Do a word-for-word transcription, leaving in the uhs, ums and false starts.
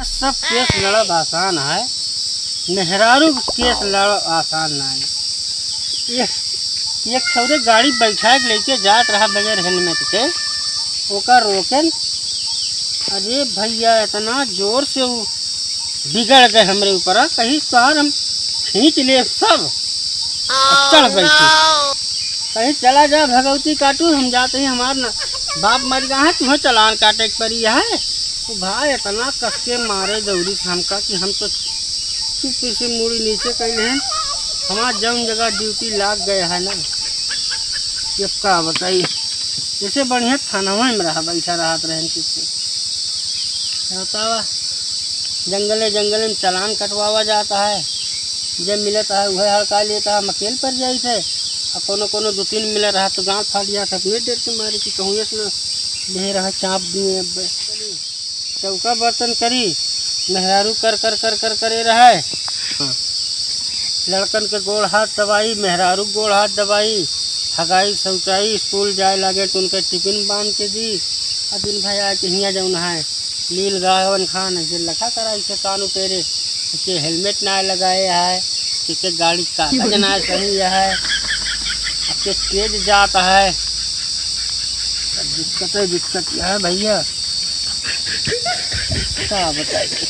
सब केस लड़ब आसान है, मेहरारू के केस लड़ब आसान ना है। ये, ये ठौरे गाड़ी बैठा के लेके जात रहा बगैर हेलमेट के, ओकर रोकेन, अरे भैया, इतना जोर से वो बिगड़ गए हमरे ऊपर, कहीं कार हम खींच ले सब, और चढ़ बैठे। कहीं चला जा भगवती काटू, हम जाते ही हमार न, बाप मर गया है, तुम्हें चालान काटे के पड़ी है। तो भाई इतना कस के मारे दौरी से हमका कि हम तो चुप से मुड़ी नीचे कैले हैं। हमार जौन जगह ड्यूटी लाग गया है ना, ये का बताई, जैसे बढ़िया थाना में रहा, बैठा रहत रहन चुप से। बतावा, जंगले जंगले में चालान कटवावा जाता है, जे मिलत है वह हड़का लेता है, हम अकेल पर जाइत है। और कोनो कोनो दो तीन मिला रहा तो गाँव फाड़ जाता, अपने डर के मारे कि कहूँ से न ले रहा चाप दिए। अब चौका बर्तन करी, मेहरारू कर कर कर कर करे रहा है। लड़कन के गोड़ हाथ दबाई, मेहरारू के गोड़ हाथ दबाई, हगाई शौचाई, स्कूल जाए लागे तो उनके टिफिन बांध के दी। और दिन भर आके हियाँ जौन है लील गावन खान है, जे लखा करा इसे कान उपेरे, इसे हेलमेट ना लगाए है, इसे गाड़ी कागज ना सही है, अब के तेज जात है। अब दिक्कत है, दिक्कत यह है भैया, का बताइए।